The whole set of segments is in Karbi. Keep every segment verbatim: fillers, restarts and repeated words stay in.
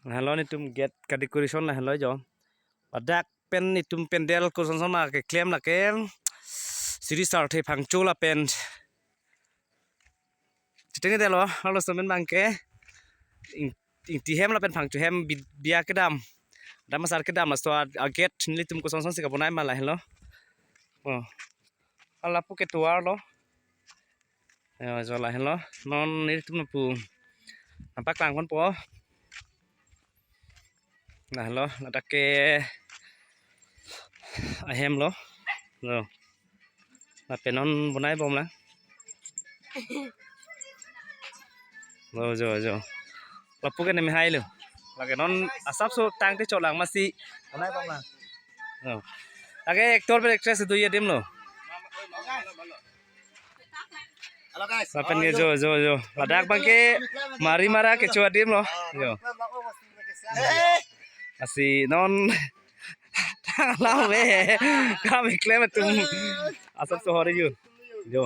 Lahelo netum gate ka decoration lahelo jo. Ladak pen netum pandal kosonson ma keklem lake. Siri sarthe phangcho lapen. Chiteng delo, arloso amen abangke. Ing, ingti hem lapen phangcho hem bi-, biya kedam. Dam asar kedam laso a, a gate nelitum kosonson si kabonai ma lahelo. Oh. Lapu ke tovar lo. Yo, jo lahelo. Non nelitum lapu. Nangpaklang ponpo. Lahelo, ladak ke ahem lo. Lo. Lapen non bonai bomlang. Lo, jo, jo. Lapu ke nemi hai lo. Lake non asapso tangte choklang masi bonai bomlang. Lo. Lake actor pen actress do adim lo. Halo guys. Lapen ke jo, jo, jo. Ladak abangke mari mara kecho adim lo. Jo. Eh. Lasi non tang alam me. Kami klem atum. Asapso hori yun. Jo.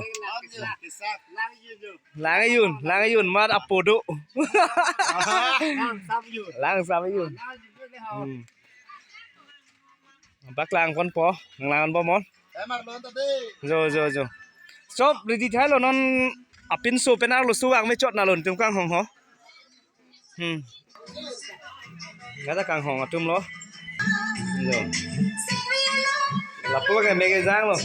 Lang yun, lang yun, mar apodo. Lang sam yun. Hmm. Paklang ponpo, nanglang ponpo mon. Jo, jo, jo. Sob ready thailo non apinso pen arloso vang me chot nalon tum kanghong ho. Hmm. Gada kanghong atum lo. Jo. Lapu ke me kejang lo.